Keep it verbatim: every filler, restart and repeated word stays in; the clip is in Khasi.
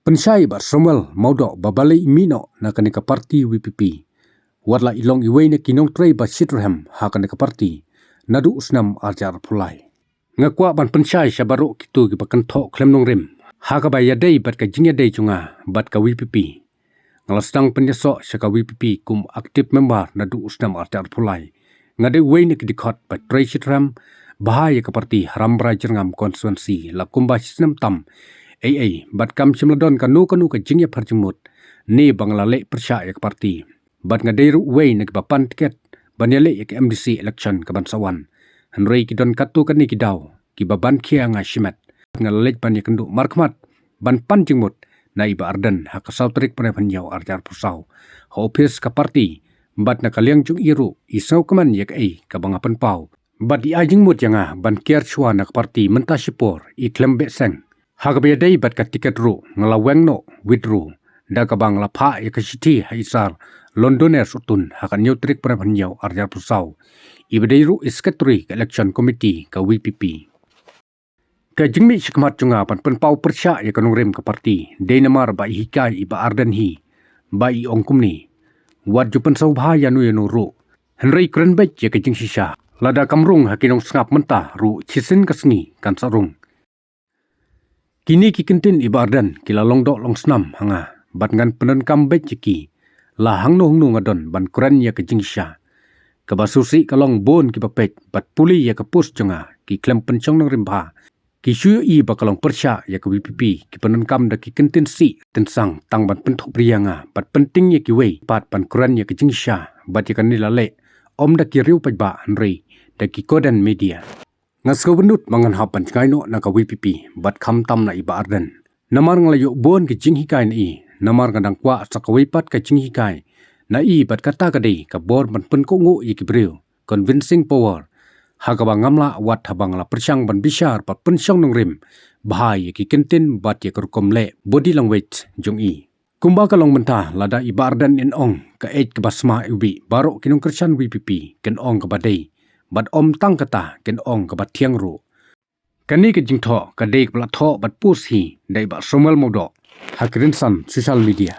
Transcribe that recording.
Pynshai i Bah Samuel Mawdoh ba balei i mih noh na kane ka party VPP, wat la i long iwei na ki nongtrei ba shitrhem ha kane ka party naduh u snem arhajar arphew lai. Nga kwah ban pynshai sha baroh kito kiba kynthoh khlem nongrim ha kaba ïadei bad ka jingïadei jong nga bad ka VPP. Nga la sdang pynïasoh sha ka VPP kum active member naduh u snem arhajar arphew lai. Nga dei uwei na ki dkhot ba trei shitrhem bha ïa ka party ha Rambrai Jyrngam constituency la kumba shi snem tam. Ei ei, bad kam shym la don kano kano ka jingïapher jingmut ne ba nga la leh pyrshah ïa ka party. Bad nga dei ruh uwei na kiba pan tiket ban ïaleh ïa ka MDC election kaban sa wan. Hynrei ki don katto katne ki daw kiba ban khia nga shimet. Nga la leit ban ïakynduh markhmat ban pan jingmut na i Bah Ardent ha ka saw tarik bnai ba hynñiew arhajar arphew saw ha ophis ka party, bad na ka liang jong i ruh i sngewkmen ïa kaei kaba nga pynpaw bad i ai jingmut ïa nga ban kiar shuwa na ka party mynta shipor i khlem beh seng. Ha kaba ïadei bad ka tiket ruh nga la weng noh withdraw da kaba nga la phah ïa ka shithi ha i Sir Londoners Utun ha ka hynñiew tarik bnai ba hynñiew arhajar arphew saw, iba dei ruh i secretary ka election committee ka VPP. Ka jingmih shakhmat jong nga ban pynpaw pyrshah ïa ka nongrim ka party dei namar ba i hikai i Bah Ardent hi ba i ong kumne: Wat ju pynsngewbha ïano ïano ruh, hynrei kren beit ïa ka jingshisha. Lada kam rung ha ki nongsngap mynta ruh shisien ka sngi kan sa rung. Kine ki kyntien i Bah Ardent ki la long doh long snam ha nga bad ngan pyndonkam beit ïa ki la hangno hangno nga don ban kren ïa ka jingshisha. Kaba sngewsih ka long bun kiba peit bad pule ïa ka post jong nga ki khlem pynshong nongrim bha. Ki shu ïohi ba ka long pyrshah ïa ka VPP, ki pyndonkam da ki kyntien sih tynsang tang ban pynthup ria nga bad pyntieng ïa kiwei pat ban kren ïa ka jingshisha bad ïa kane la leh ym da ki riew paidbah hynrei da ki kodan media. Nga sngewbha nud ba ngan hap ban jngai noh na ka VPP bad khamtam na i Bah Ardent. Namar nga la ïoh bun ki jinghikai na i, namar nga dang kwah sa kawei pat ka jinghikai na i bad kata ka dei ka bor ban pynkohnguh ïa ki briew, convincing power. Ha kaba ngam lah wat haba nga la pyrshang ban bishar bad pynshong nongrim bha ïa ki kyntien bad ïa ka rukom leh body language jong i. Kumba ka long mynta, lada i Bah Ardent in ong ka eit kaba sma iwbih, baroh ki nongkyrshan VPP kin ong kaba dei, bad ym tang kata, kin ong kaba thiang ruh. Kane ka jingthoh ka dei kaba la thoh bad post hi da i Bah Samuel Mawdoh ha ki rynsan social media.